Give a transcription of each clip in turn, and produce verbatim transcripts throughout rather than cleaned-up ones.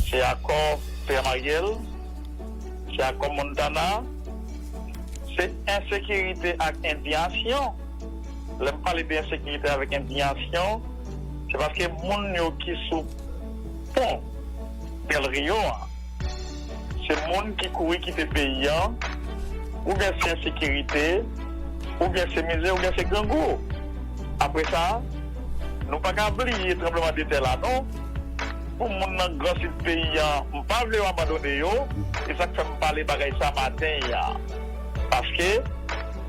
se akò Pè Mariel, se akò Montana, se ensekirite ak endiyasyon. Lè m pale de ensekirite avèk endiyasyon, se paske moun yo ki sou pon Del Rio a, se moun ki kouri kite peyi an, oubyen se ensekirite, oubyen se mizè, oubyen se grangou. Apre sa, nou pa ka bliye tranblemanntè la non. Pou moun nan Gran Sid peyi an, m pa vle yo abandone yo. E sa k fè m pale bagay sa maten an. Paske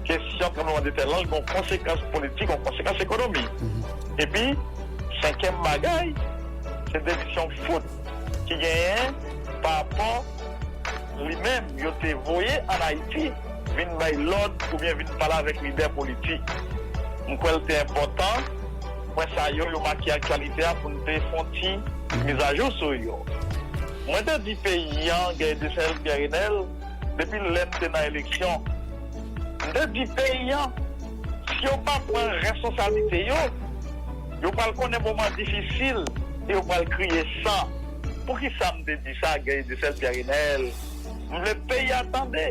kesyon tranblemanntè la, l gen yon konsekans politik, yon konsekans ekonomik. Epi, senkyèm bagay, se demisyon fout ki genyen pa rapò li menm yo te voye ann Ayiti vin bay lòd oubyen vin pale avèk lidè politik. M kwè l te enpòtan, pwen sa yo, yo make aktyalite a pou n te fè yon ti mizajou sou yo. Mwen te di peyi an, Guerrier Dessalines, Pierre Renel, depi lè n te nan eleksyon, m te di peyi an, si yo pa pran responsablite yo, yo pral konnen moman difisil e yo pral kriye san. Poukisa m te di sa, Guerrier Dessalines, Pierre Renel? M vle peyi a tande.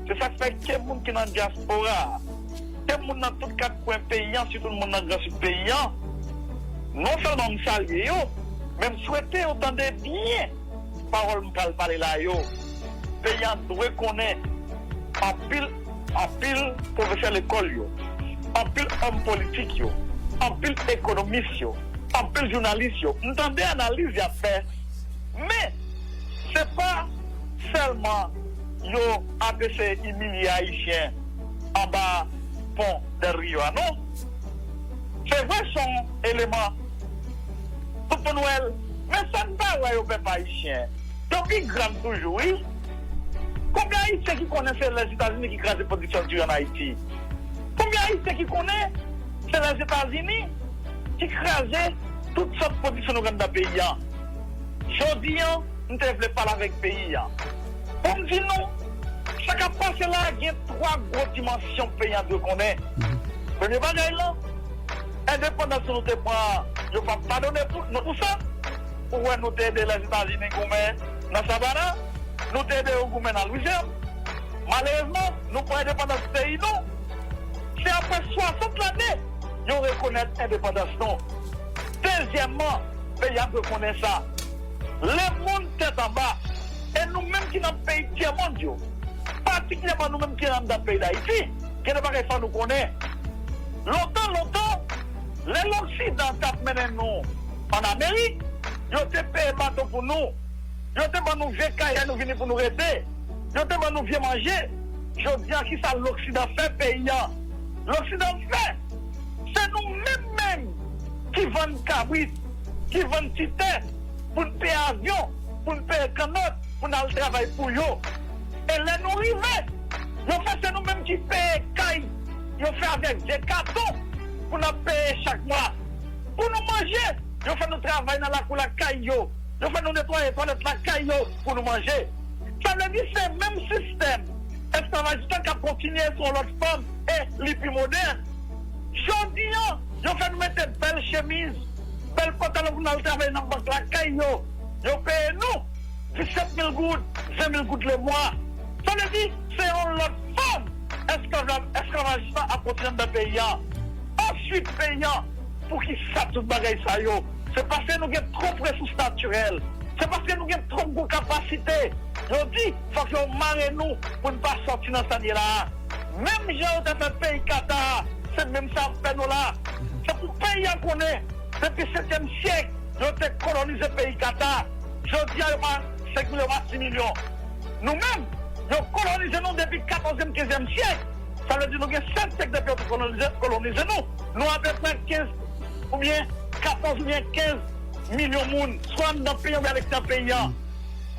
Se sa k fè ke moun ki nan dyaspora a, ke moun nan tout kat kwen peyi an, sitou moun nan Gran Sid peyi an, non sèlman m salye yo, men m swete yo tande byen pawòl m pral pale la yo. Peyi a dwe konnen anpil, anpil pwofesè lekòl yo, anpil òm politik yo, anpil ekonomis yo, anpil jounalis yo. M tande analiz y ap fè, men se pa sèlman yo ap eseye imilye Ayisyen anba pon Del Rio a, non. Se vre, se yon eleman. Tout moun wè l. Men sa n pa wè yo, pèp ayisyen, yo pi grav toujou, wi. Konbyen Ayisyen ki konnen se Lèzetazini ki kraze pwodiksyon diri ann Ayiti? Konbyen Ayisyen ki konnen se Lèzetazini ki kraze tout sòt pwodiksyon nou gen anndan peyi a? Jodi a, m te vle pale avèk peyi a pou m di nou, sa k ap pase la a gen twa gwo dimansyon peyi a dwe konnen. Premye bagay la, endepandans nou te pran an, yo p ap padone pou nou pou sa. Ou wè, nou te ede Lèzetazini goumen nan Savannah, nou te ede yo goumen nan Lwizyàn. Malerezman, nou pran endepandans peyi nou. Se apre swasant lane yo rekonèt endepandans nou. Dezyèmman, peyi a dwe konnen sa. Lemonn tèt anba, e nou menm ki nan peyi tyèmonn yo, patikilyèman nou menm ki anndan peyi Dayiti, gen de bagay fò nou konnen. Lontan, lontan, lè Loksidan t ap mennen nou ann Amerik, yo te peye bato pou nou. Yo te ban nou vye kay, nou vini pou nou rete. Yo te ban nou vye manje. Jodi a, kisa Loksidan fè peyi a? Loksidan fè, se nou menm menm ki vann kabrit, ki vann ti tè, pou n peye avyon, pou n peye kannòt, pou n al travay pou yo. E lè nou rive, yo fè se nou menm ki peye kay yo fè avèk vye katon pou n ap peye chak mwa. Pou nou manje, yo fè nou travay nan lakou lakay yo. Yo fè nou netwaye twalèt lakay yo pou nou manje. Sa vle di se menm sistèm esklavajis la k ap kontinye sou yon lòt fòm e li pi modèn. Jodi a, yo fè nou mete bèl chemiz, bèl pantalon pou n al travay nan bank lakay yo. Yo peye nou disèt mil goud, ven mil goud lemwa. Sa vle di se yon lòt fòm esklav-, esklavajis la ap kontinye anndan peyi a. Answit, peyi a, poukisa tout bagay sa yo? Se paske nou gen twòp resous natirèl. Se paske nou gen twòp gwo kapasite. Yo di, fòk yo mare nou pou n pa sòti nan sa n ye la a. Menm jan yo te fè peyi Kata a, se menm sa y ap fè nou la a. Se pou peyi a konnen, depi setyèm syèk, yo te kolonize peyi Kata. Jodi a, yo pa senk milyon, yo pa sis milyon. Nou menm, yo kolonize nou depi katòzyèm, kenzyèm syèk. Sa vle di nou gen sèt syèk depi yo te kolonize, kolonize nou. Nou apeprè kenz oubyen katòz oubyen kenz milyon moun, swa anndan peyi an oubyen alekstè peyi an.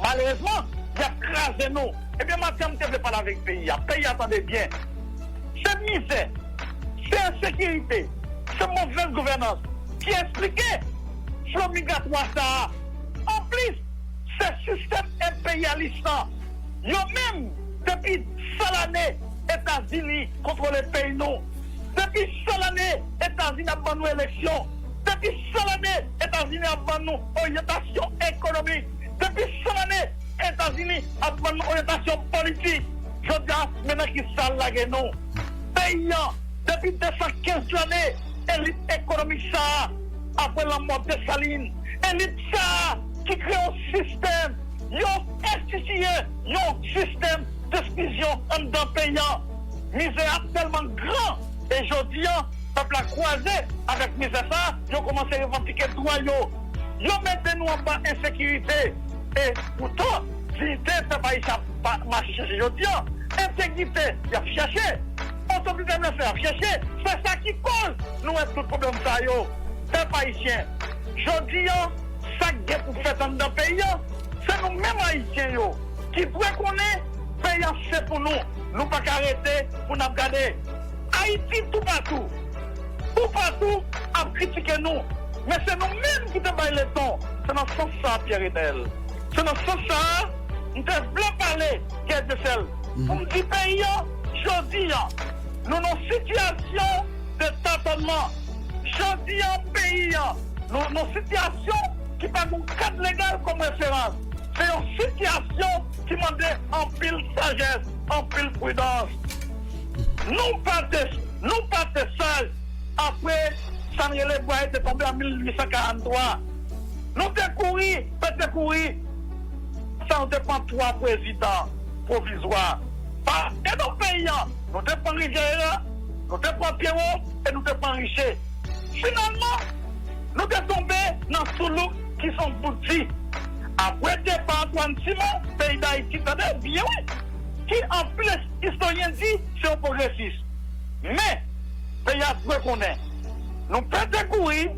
Malerezman, y ap kraze nou. Ebyen, maten an, m te vle pale avèk peyi a. Peyi a, tande byen. Se mizè, se ensekirite, se movèz gouvènans ki esplike flo migratwa sa a. Anplis, se sistèm enperyalis lan. Yo menm, depi san lane, Etazini kontwole peyi nou. Depi san lane, Etazini ap ban nou eleksyon. Depi san lane, Etazini ap ban nou oryantasyon ekonomik. Depi san lane, Etazini ap ban nou oryantasyon politik. Jodi a, men nan ki sa l lage nou. Peyi an, depi de san kenz lane, elit ekonomik sa a, apre lanmò Desalin, elit sa a ki kreye yon sistèm, yon enstitiye, yon sistèm desklizyon anndan peyi an. Mizè a tèlman gran, e jodi a, pèp la kwaze avèk mizè sa a, yo kòmanse revandike dwa yo. Yo mete nou anba ensekirite. E poutan, diyite pèp ayisyen ap pa- mache chèche jodi a. Entegrite, y ap chèche. Otorite nèse y ap chèche. Se sa ki koz nou wè tout pwoblèm sa yo. Pèp ayisyen, jodi a, sa k gen pou fèt anndan peyi a, se nou menm Ayisyen yo ki dwe konnen peyi a se pou nou. Nou pa ka rete pou n ap gade. Ayiti toupatou, toupatou ap kritike nou. Men se nou menm ki te bay leson. Se nan sans sa a, Pierre Renel. Se nan sans sa a, m te vle pale, Guy Etincelle, pou m di peyi a, jodi a, nou nan sitiyasyon de tatònman. Jodi a, peyi a, nou nan sitiyasyon ki pa gen yon kad legal kòm referans. Se yon sitiyasyon ki mande anpil sajès, anpil pridans. Nou pa te, nou pa te saj apre sa n rele Bwaye te tonbe an mil uit san karant twa. Nou te kouri, pete kouri. Sa nou te pran twa prezidan pwovizwa. Pa, e nan peyi an, nou te pran Rivyè Era, nou te pran Pyewo, e nou te pran Riche. Finalman, nou te tonbe nan soulouk ki se yon bout di. Apre depa Antoine Simon, peyi Dayiti, tande byen wi, ki anpil istoryen di se yon pwogresis. Men, peyi a dwe konnen, nou pete kouri,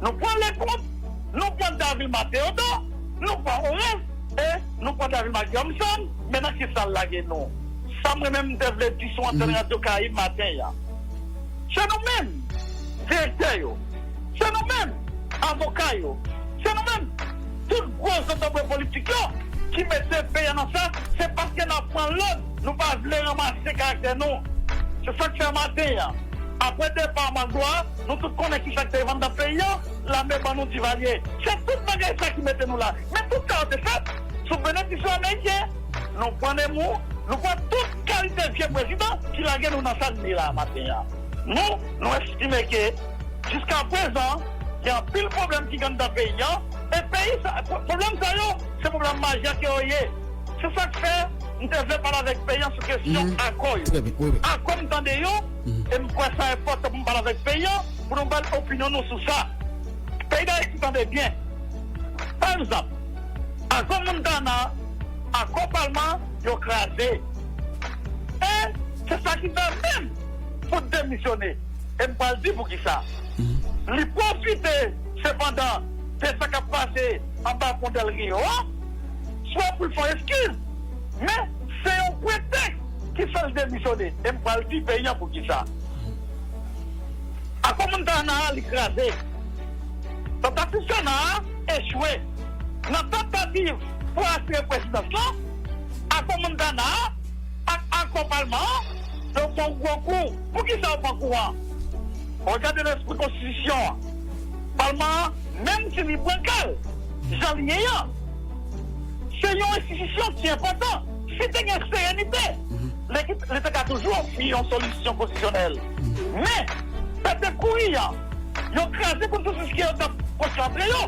nou pran Lekont, nou pran Davilma Teyodò, nou pran Orens, e nou pran Davilma Guillaume Sam, men nan ki sa l lage nou. Sa mwen menm m te vle di sou antèn Radyo Karayib maten an. Se nou menm, direktè yo. Se nou menm, avoka yo. Se nou menm, tout gwo zantranprè politik yo ki mete peyi a nan sa, se paske n ap pran lòd, nou pa vle ranmase karaktè nou. Se sa k fè maten an, apre depa Magloire, nou tout konnen ki sa k te rive anndan peyi a, lame ban nou Divalye. Se tout bagay sa ki mete nou la. Men tout sa yo te fèt sou benediksyon ameriken. Nou pran Nemours, nou pran tout kalite vye prezidan ki lage nou nan sa n ye la maten an. Nou, nou estime ke jiska prezan, gen anpil pwoblèm ki gen anndan peyi an, e peyi sa, pwoblèm sa yo, se pwoblèm majè ke yo ye. Se sa k fè m te vle pale avèk peyi an sou kesyon akò yo. Akò m tande yo, e m kwè sa enpòtan pou m pale avèk peyi an, pou nou bay opinyon nou sou sa. Peyi Dayiti, tande byen. Pa egzanp, akò Montana, akò Palman, yo kraze. E se sa ki fè menm Foot demisyone. E m pral di poukisa. Li pwofite, sepandan, de sa k ap pase anba pon Del Rio a, swa pou l fè yon eskiz, men se yon pretèks ki fè l demisyone. E m pral di peyi an poukisa. Akò Montana a, li kraze. Tantativ Sena a echwe. Nan tantativ pou asire prezidans lan, akò Montana a ak akò Palman an, yo pran gwo kou. Poukisa yo pran kou an? Regade lespri konstitisyon an. Palman an, menm si li brankal, jan li ye an, se yon enstitisyon ki enpòtan. Si te gen serenite, li, li te ka toujou ofri yon solisyon konstitisyonèl. Men, pete kouri an, yo kraze konsansis ke yo t ap konsantre yo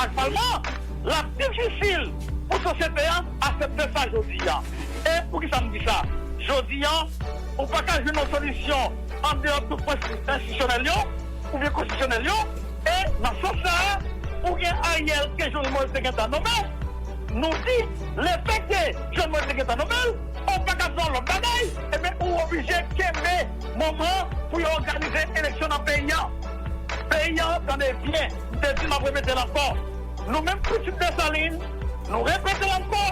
ak Palman an, l ap difisil pou sosyete an aksepte sa jodi an. E poukisa m di sa? Jodi an, ou pa ka jwenn yon solisyon andeyò tout pwensip enstitisyonèl yo oubyen konstitisyonèl yo. E nan sans sa a, ou gen Ariel ke Jovenel Moïse te gentan nonmen. Nou di, lefètke Jovenel Moïse te gentan nonmen l, ou pa ka fè yon lòt bagay, ebyen, ou oblije kenbe moman pou yo òganize eleksyon nan peyi an. Peyi an, tande byen, m te di, m ap repete l ankò. Nou menm pitit Desalin, nou repete l ankò,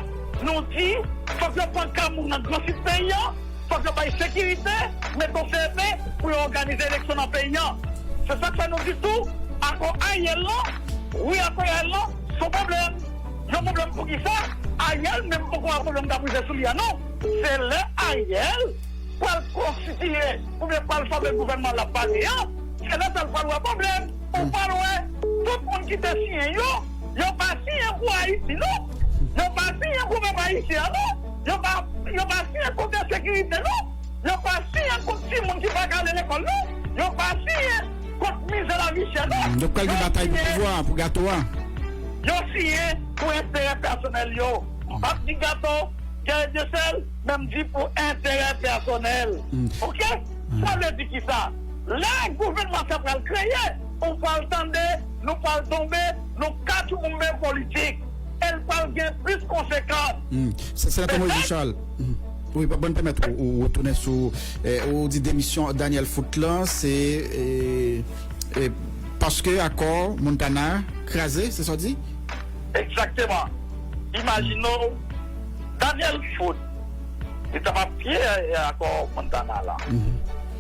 nou di, fòk yo pran Kamoun nan Gran Sid peyi an, fòk yo bay sekirite, mete yon C E P pou yo òganize eleksyon nan peyi an. Se sa k fè nou di tou, akò Ariel lan, wi, akò Ariel lan, se yon pwoblèm. Yon pwoblèm poukisa? Ariel menm poko wè pwoblèm k ap rive sou li a non. Se lè Ariel pral konstitiye oubyen pral fòme gouvènman l ap pale an, se lè sa l pral wè pwoblèm. Ou pral wè, tout moun ki te siyen yo, yo pa siyen pou Ayiti non. Yo pa siyen pou pèp ayisyen an, non. Yo pa, yo pa siyen kont ensekirite, non. Yo pa siyen kont timoun ki pa ka ale lekòl, non. Yo pa siyen kont mizè lavi chè, non. Yo pral gen batay pou pouvwa, pou gato a. Yo siyen pou enterè pèsonèl yo. M p ap di gato, Guerrier Dieuseul, men m di pou enterè pèsonèl. Oke? Sa vle di kisa? Lè gouvènman sa pral kreye, ou pral tande, nou pral tonbe nan katchoumbe politik. E l pral gen plis konsekans. Senatè Moïse Charles. Wi, ban m pèmèt ou, ou retounen sou, eh, ou di demisyon Daniel Foot lan, se, eh, eh, paske akò Montana kraze, se sa w di? Egzakteman. Imajine w, Daniel Foot, li t ap apiye, eh, akò Montana la.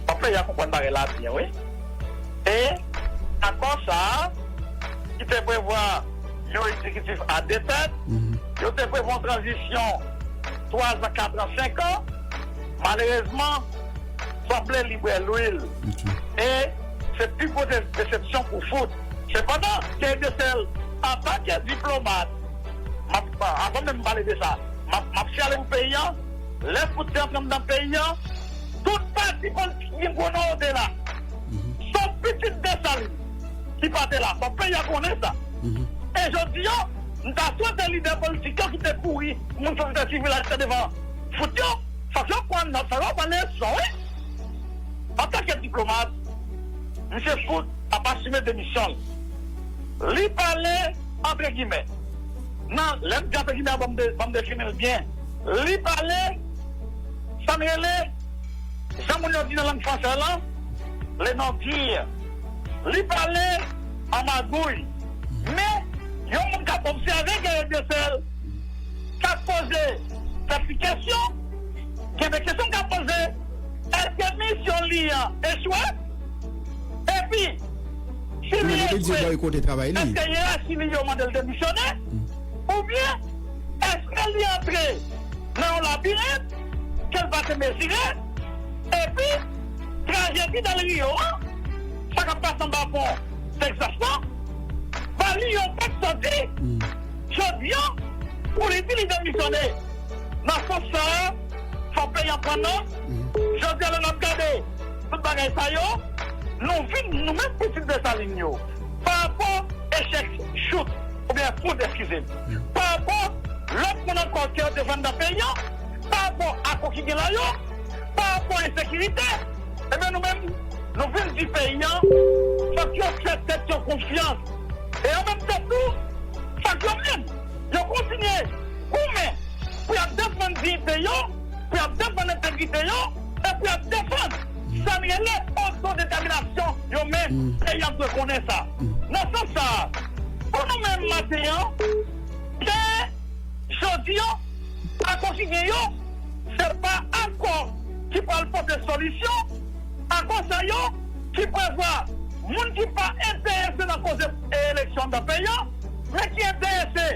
Fòk peyi a konprann bagay la byen, wi. E akò sa a, ki te prevwa yon egzekitif a de tèt, yo te prevwa yon tranzisyon twa zan, kat an, senk an. Malerezman, sanble li bwè lwil. E se pi gwo de-, desepsyon pou Foot. Sepandan, Guerrier Dieuseul, antanke diplomat, m ap, avan menm m pale de sa, m ap, m ap syale pou peyi a. Lè Foot te antre anndan peyi a, tout pati politik ki gen gwo non yo te la. Sòf pitit Desalin ki pa te la. Fòk peyi a konnen sa. E jodi a, m ta swete lidè politik yo ki te kouri, moun sosyete sivil la ki te devan Foot yo, fòk yo pran nòt, fòk yo pran leson, wi. Antanke diplomat, misye Foot ap asime demisyon l. Li pale, antre gimè, nan, lè m di antre gimè, ban m de-, ban m defini l byen. Li pale, sa n rele, jan moun yo di nan lang fransè lan, le non-dire. Li pale an magouy. Men, yon moun k ap obsève Guerrier Dieuseul, k ap poze tèt li kesyon, gen de kesyon k ap poze, èske misyon li an echwe? Epi, si li echwe, èske yerachi li yo mande l demisyone? Oubyen, èske li antre nan yon labirent ke l pa te mezire? Epi, trajedi Del Rio an, sa k ap pase anba pon Texas lan, ba li yon pòt sòti, jodi a, pou li di li demisyone. Nan sans sa a, fò peyi a pran nòt. Jodi a, lè n ap gade tout bagay sa yo, nou vin, nou menm pitit Desalin yo, pa rapò echèk Jout, oubyen Foot, eskize m, pa rapò lòt moun ankò ke yo te vann nan peyi a, pa rapò akò ki gen la yo, pa rapò ensekirite, ebyen, nou menm, nou vin di peyi a, fòk yo fè tèt yo konfyans. E an menm tan tou, fòk yo menm, yo kontinye goumen pou y ap defann diyite yo, pou y ap defann entegrite yo, e pou y ap defann sa n rele otodetèminasyon yo menm. Peyi a dwe konnen sa. Nan sans sa a, pou nou menm maten an, gen jodi a, akò ki gen yo, se pa akò ki pral pote solisyon. Akò sa yo ki prevwa moun ki pa enterese nan koze eleksyon anndan peyi a, men ki enterese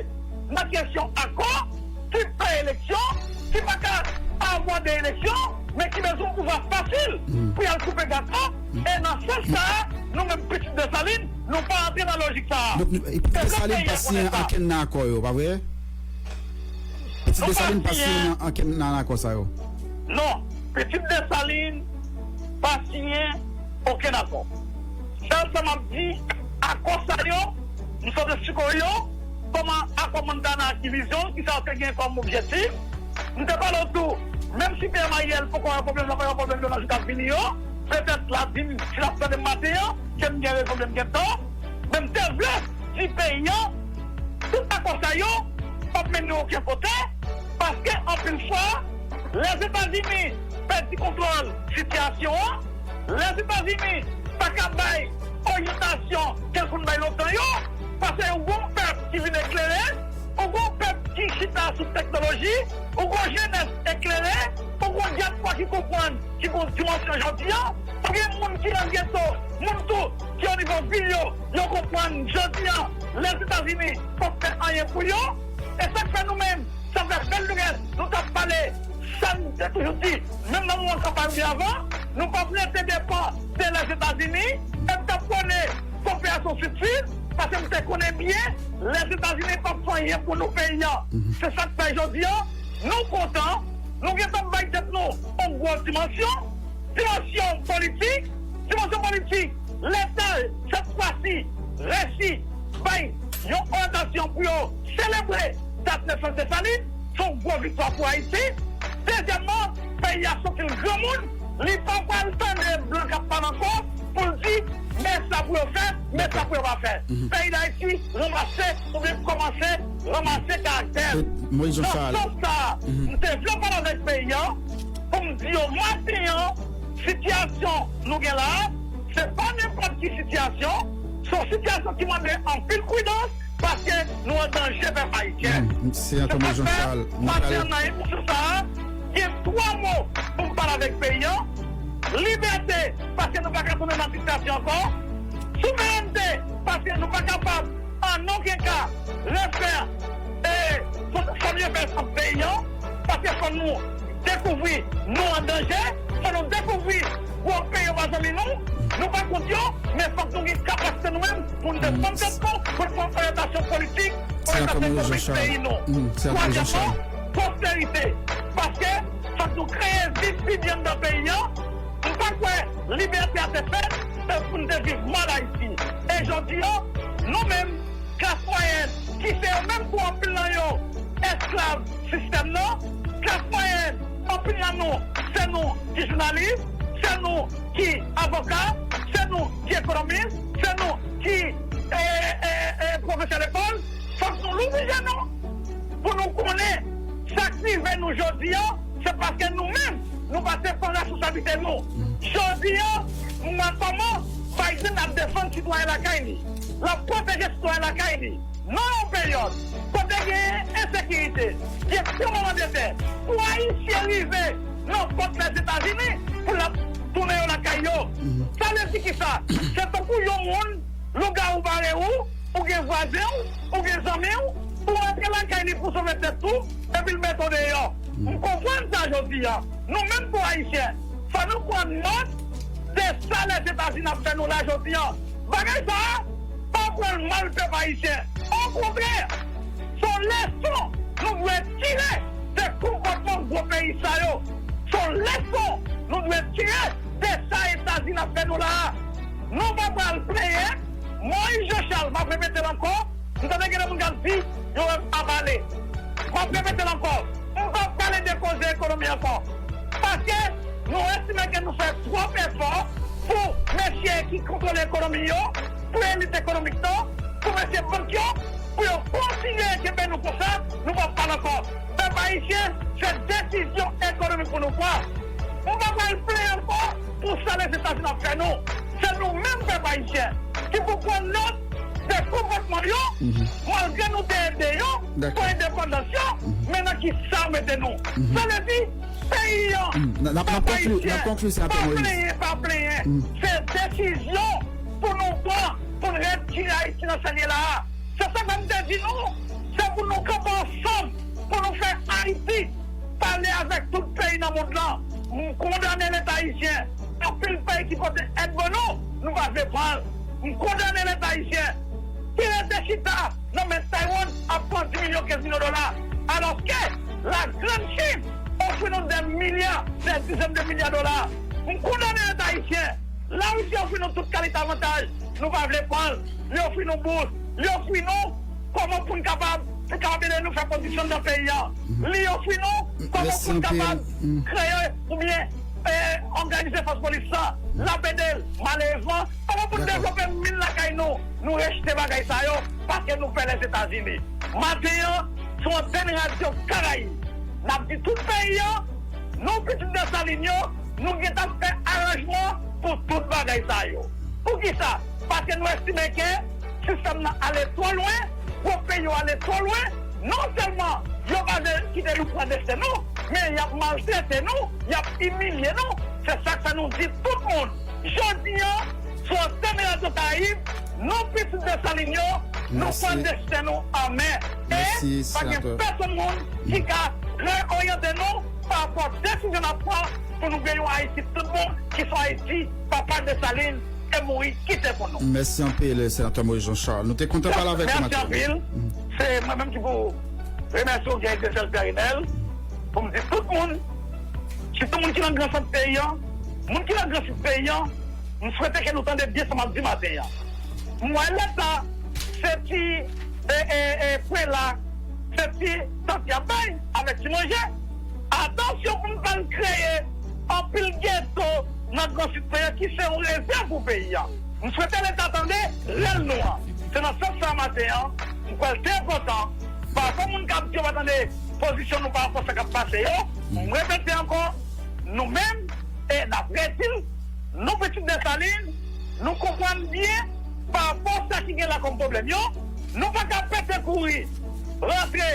nan kesyon akò, ki pè eleksyon, ki pa ka avwade eleksyon, men ki bezwen pouvwa fasil pou y al koupe gato. E nan sans sa a, nou menm pitit Desalin, nou pa antre nan lojik sa a. Donk, nou, e Pitit Desalin pa siyen ankenn nan akò yo, pa vre? Pitit Desalin pa siyen nan ankenn nan akò sa yo. Non, Pitit Desalin pa siyen okenn akò. Sèl sa m ap di, akò sa yo, m sot esplike w yo, kòman akò Montana ki vizyon, kisa yo te gen kòm objektif. M te pale w tou, menm si P M Ariel poko wè pwoblèm nan, pa wè pwoblèm yo nan jou k ap vini yo, petèt l a di m, si l ap tande m maten an, ke m gen rezon, ke m gen tò. Men m te vle di peyi an, tout akò sa yo p ap mennen okenn kote, paske anpil fwa, Lèzetazini pèdi kontwòl sitiyasyon an, Lèzetazini pa ka bay oryantasyon ke l konn bay lontan yo, paske yon pèp ki vin eklere, yon pèp ki chita sou teknoloji, yon jenès eklere, yon dyaspwa ki konprann ki gon dimansyon jodi a, gen moun ki nan geto, moun tou ki o nivo vil yo, yo konprann jodi a, Lèzetazini p ap fè anyen pou yo. E sa k fè nou menm, sa fè bèl lorèt, nou t ap pale, sa n te toujou di, menm nan moman kanpay oubyen avan, nou pa vle te depann de Lèzetazini, e n t ap pwone koperasyon sid-sid, Paske m te konnen byen, Lèzetazini p ap fè anyen pou nou peyi a. Se sa k fè jodi a, nou kontan, nou gentan bay tèt nou yon gwo dimansyon, dimansyon politik, dimansyon politik, Leta, sèt fwa si, resi bay yon oryantasyon pou yo selebre dat nesans Desalin, se yon gwo viktwa pou Ayiti. Dezyèmman, peyi a soti l granmoun, li pa pral tande blan k ap pale ankò pou l di, men sa pou yo fè, men sa pou yo pa fè. Peyi Dayiti ranmase oubyen kòmanse ranmase karaktè l. Nan sans sa a, m te vle pale avèk peyi a pou m di yo maten an, sitiyasyon nou gen la a, se pa nenpòt ki sitiyasyon, se yon sitiyasyon ki mande anpil pridans, paske nou an danje, pèp ayisyen. Se sa k fè, maten an, nan emisyon sa a, gen twa mo pou m pale avèk peyi a. Libète, paske nou pa ka tounen nan diktati ankò. Souverènte, paske nou pa kapab, an okenn ka, refè, e, fò, fò n refè sant peyi a, paske fò nou dekouvri nou an danje, fò nou dekouvri gwo peyi yo pa zanmi nou, nou pa kont yo, men fòk nou gen kapasite nou menm pou n defann tèt nou, pou n pran oryantasyon politik, oryantasyon ekonomik peyi nou. Twazyèmman, pwosperite, paske fòk nou kreye vi pi byen anndan peyi a. M pa kwè libète a te fèt, e, pou n te viv mal Ayiti. E jodi a, nou menm, klas mwayèn, ki se yo menm tou anpil nan yo, esklav sistèm nan, klas mwayèn, anpil nan nou, se nou ki jounalis, se nou ki avoka, se nou ki ekonomis, se nou ki, e, e, e, pwofesè lekòl. Fòk nou louvri je nou pou nou konnen sa k rive nou jodi a, se paske nou menm, nou pa te pran responsablite nou. Jodi a, nou wè kòman Biden ap defann sitwayen lakay li. L ap pwoteje sitwayen lakay li. Nan yon peryòd kote gen ensekirite, gen tranblemanntè, pou Ayisyen rive nan pòt Lèzetazini pou l ap tounen yo lakay yo. Sa vle di kisa? Se tankou yon moun, lougawou bare ou, ou gen vwazen w, ou gen zanmi w, ou antre lakay li pou sove tèt ou, epi l mete w deyò. M konprann sa jodi a. Nou menm tou Ayisyen, fò nou pran nòt de sa Lèzetazini ap fè nou la jodi a. Bagay sa a, pa pran l mal pèp ayisyen. Okontrè, se yon leson nou dwe tire de konpòtman gwo peyi sa yo. Se yon leson nou dwe tire de sa Etazini ap fè nou la a. Nou pa pral plenyen. Moyiz Jan Chal, m ap repete l ankò, m tande gen de moun k ap di yo wè m pa pale. M ap repete l ankò, m p ap pale de koze ekonomi ankò. Paske nou estime ke nou fè twòp efò pou mesye ki kontwole ekonomi yo, pou elit ekonomik nan, pou mesye bank yo, pou yo kontinye kenbe nou konsa, nou p ap pale ankò. Pèp ayisyen, se desizyon ekonomik pou nou pran. Nou pa pral plenyen ankò pou sa Lèzetazini ap fè nou. Se nou menm pèp ayisyen ki pou pran nòt de konpòtman yo, malgre nou te ede yo pou endepandans yo, men nan ki sa yo mete nou. Sa vle di, peyi an, pèp ayisyen, pa plenyen, pa plenyen. Se desizyon pou nou pran, pou n retire Ayiti nan sa l ye la a. Se sa k fè m te di nou, se pou nou kanpe ansanm, pou nou fè Ayiti pale avèk tout peyi nan mond lan. M kondane Leta ayisyen. Anpil peyi ki pote èd ban nou, nou pa vle pran l. M kondane Leta ayisyen ki rete chita nan men Taiwan ap pran dis milyon, kenz milyon dola, alòske la grann Chin ofri nou dè milya, dè dizèn de milya dola. M kondane Leta ayisyen. Larisi ofri nou tout kalite avantaj, nou pa vle pran l. Li ofri nou bous, li ofri nou kòman pou n kapab, pou kapab ede nou fè pwodiksyon nan peyi a. Li ofri nou kòman pou n kapab kreye oubyen, e, òganize fòs polis la, l ap ede l. Malerezman, kòman pou n devlope min lakay nou, nou rejte bagay sa yo, paske nou pè Lèzetazini. Maten an, sou antèn Radyo Karayib, n ap di tout peyi an, nou pitit Desalin yo, nou gentan fè aranjman pou tout bagay sa yo. Poukisa? Paske nou estime ke sistèm nan ale twò lwen, gwo peyi yo ale twò lwen. Non sèlman yo pa vle kite nou pran desten nou, men y ap maltrete nou, y ap imilye nou. Se sa k fè nou di tout moun, jodi an, sou antèn Radyo Karayib, nou pitit Desalin yo, nou pran desten nou an men. E pa gen pèsonn moun ki ka reoryante nou pa rapò desizyon n ap pran pou nou gen yon Ayiti tout bon, ki se yon Ayiti Papa Desalin e mouri kite pou nou. Mèsi anpil, Senatè Moïse Jean Charles. Nou te kontan pale avèk ou maten. Mèsi anpil. Se mwen menm ki pou remèsye w, Guerrier Desel Pierre Renel, pou m di tout moun, sitou moun ki nan Gran Sant peyi a, moun ki nan Gran Sid peyi a, m swete ke nou tande byen sa m ap di maten an. M wè leta se ti, e, e, e, prela, se ti tant y ap bay avèk ti manje. Atansyon pou n pa al kreye anpil geto nan Gran Sid peyi a ki se yon rezèv pou peyi a. M swete leta tande rèl nou an. Se nan sans sa maten an, m kwè l te enpòtan. Pafwa moun k ap di yo pa tande pozisyon nou pa rapò sa k ap pase yo, m repete ankò, nou menm, e n ap redi l, nou pitit Desalin, nou konprann byen pa rapò sa ki gen la kòm pwoblèm yo, nou pa ka pete kouri rantre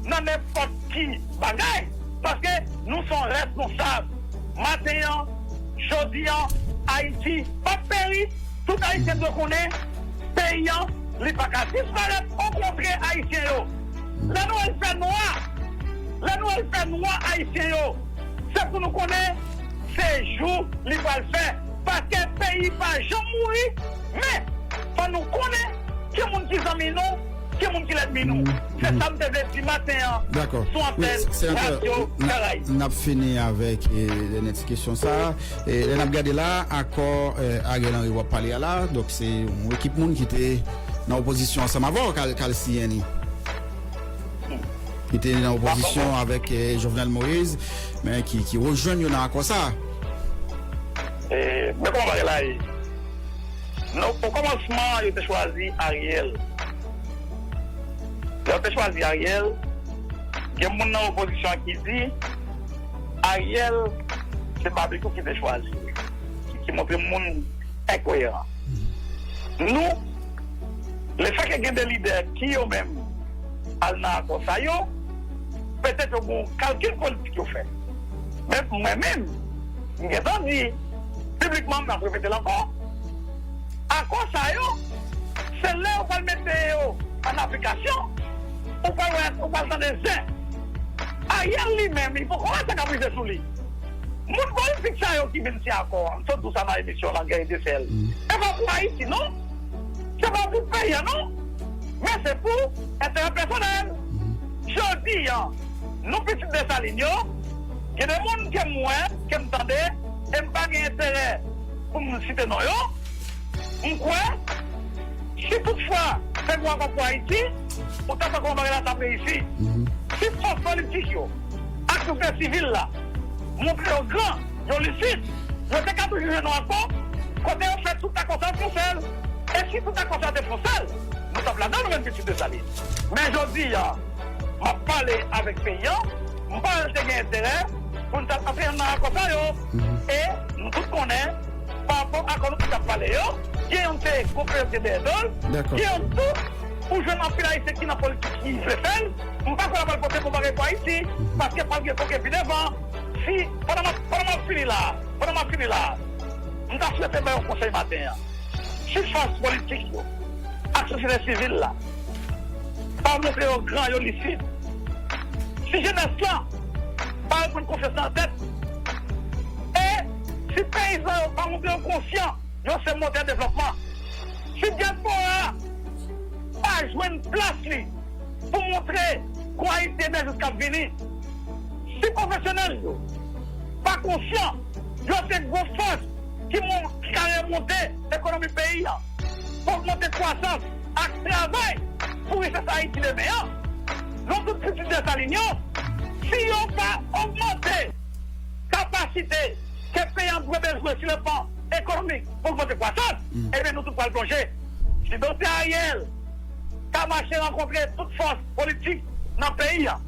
nan nenpòt ki bagay, paske nou se yon responsab. Maten an, jodi an, Ayiti p ap peri, tout Ayisyen dwe konnen, peyi an, li pa ka disparèt, okontrè, Ayisyen yo. Lè nou wè l fè nwa, lè nou wè l fè nwa, Ayisyen yo, se pou nou konnen se jou li pral fè. Paske peyi pa janm mouri, men fò nou konnen ki moun ki zanmi nou, ki moun ki lènmi nou. Se sa m te vle di maten an sou antèn Radyo Karayib. Dakò. Wi, Senatè, n ap fini avèk, e, dènye ti kesyon sa a. E, lè n ap gade la, akò, e, Ariel Henry w ap pale a la, donk se yon ekip moun ki te nan opozisyon ansanm avè w k al, k al siyen li. Ki te nan opozisyon avèk, e, Jovenel Moïse, men ki, ki rejwenn yo nan akò sa a. E, men kòman bagay la ye? Non, o kòmansman, yo te chwazi Ariel. Lè yo te chwazi Ariel, gen moun nan opozisyon an ki di, Ariel, se Babekyou ki te chwazi li, ki, ki montre moun enkoyeran. Nou, lefètke gen de lidè ki yo menm al nan akò sa yo, petèt yo gen yon kalkil politik yo fè. Men mwen menm, m gentan di piblikman, m ap repete l ankò, akò sa yo, se lè yo pral mete yo an aplikasyon, ou pral wè, ou pral tande zen. Ariel li menm, li poko wè sa k ap rive sou li. Moun politik sa yo ki vin siyen akò a, m sot di w sa nan emisyon Lagè Etesèl. Se pa pou Ayiti, non. Se pa pou peyi a, non. Men se pou enterè pèsonèl. Jodi a, nou pitit Desalin yo, gen de moun ke m wè, ke m tande, e m pa gen enterè pou m site non yo, m kwè, si toutfwa se yon akò pou Ayiti, ou ta fè kòman bagay la t ap reyisi. Si fòs politik yo ak sosyete sivil la montre yo gran, yo lisid, yo te ka toujou jwenn yon akò kote yo fè tout akò sa yo fè yon sèl. E si tout akò sa yo te fè yon sèl, nou t ap ladan, nou menm pitit Desalin. Men jodi a, m ap pale avèk peyi a, m pa wè l te gen enterè pou n ta antre nan akò sa yo. E nou tout konnen, pa rapò ak akò nou t ap pale yo, gen youn te gon peryòd te dèyè do l, gen youn tou, ou jwenn anpil Ayisyen ki nan politik ki vle fè l, m pa kwè l ap al pote bon bagay pou Ayiti, paske pral gen koke pi devan. Si, pandan m ap, pandan m ap fini la, pandan m ap fini la, m ta swete bay yon konsèy maten an. Si fòs politik yo ak sosyete sivil la pa montre yo gran, yo lisid, si jenès lan pa reprann konfyans nan tèt, e si peyizan yo pa montre yo konsyan yo se motè devlòpman, si dyaspora a pa jwenn plas li pou montre kou Ayiti emèje k ap vini, si pwofesyonèl yo pa konsyan yo se gwo fòs ki mon-, ki ka remonte ekonomi peyi a, pou ogmante kwasans ak travay pou richès Ayiti demen an. Nou tout pitit Desalin yo, si yo pa ogmante kapasite ke peyi an dwe bezwen sou le plan ekonomik pou ogmante kwasans, ebyen nou tout pral plonje. Si Doktè Ariel ka mache rankontre tout fòs politik nan peyi a,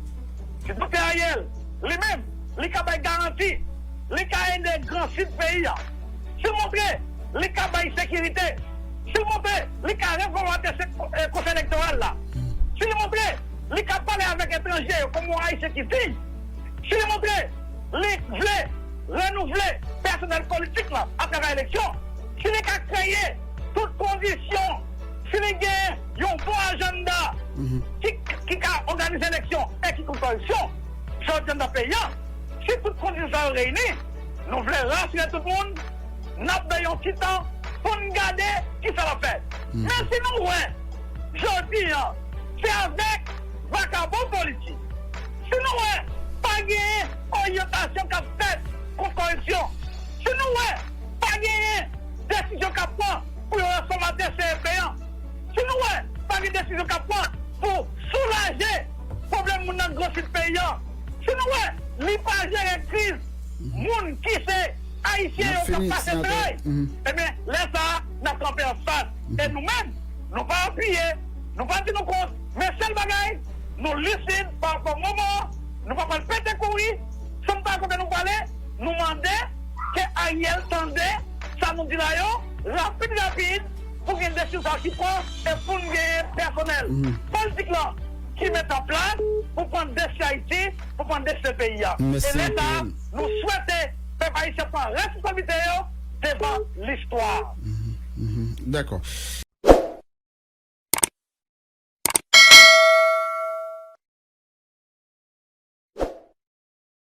si Doktè Ariel, li menm, li ka bay garanti, li ka ede Gran Sid peyi a, si l montre li ka bay sekirite, si l montre li ka refòmate se-, eh, Konsèy Elektoral la, si l montre li ka pale avèk etranje yo kòm yon Ayisyen ki diy, si l montre li vle renouvle pèsonèl politik la atravè eleksyon, si li ka kreye tout kondisyon, si li gen yon bon ajanda ki, ki ka òganize eleksyon e ki kont kòripsyon, jodi a nan peyi a, si tout kondisyon sa yo reyini, nou vle rasire tout moun, n ap nan yon ti tan, pou n gade kisa l ap fè. Men si nou wè, jodi a, se avèk vakabon politik. Si nou wè, pa genyen oryantasyon k ap fèt kont koripsyon. Si nou wè, pa genyen desizyon k ap pran pou yo ranfòme desè peyi a. Si nou wè, pa gen desizyon k ap pran pou soulaje pwoblèm moun nan Gransid peyi a. Si nou wè, li pa jere kriz moun ki se Ayisyen yo k ap pase tray, ebyen, lè sa a, n ap kanpe anfas. E nou menm, nou pa apiye, nou pa di nou kont, men sèl bagay, nou lisid pa rapò moman an, nou pa pral pete kouri, san n pa konnen kote nou prale, nou mande ke Ariel tande sa nou di la yo, rapid, rapid, pou gen desizyon ki pran e pou n genyen pèsonèl. Politik lan ki met an plas pou pran destin Ayiti, pou pran destin peyi a. E lè sa a, nou swete pèp ayisyen pran responsablite yo devan listwa. Dakò.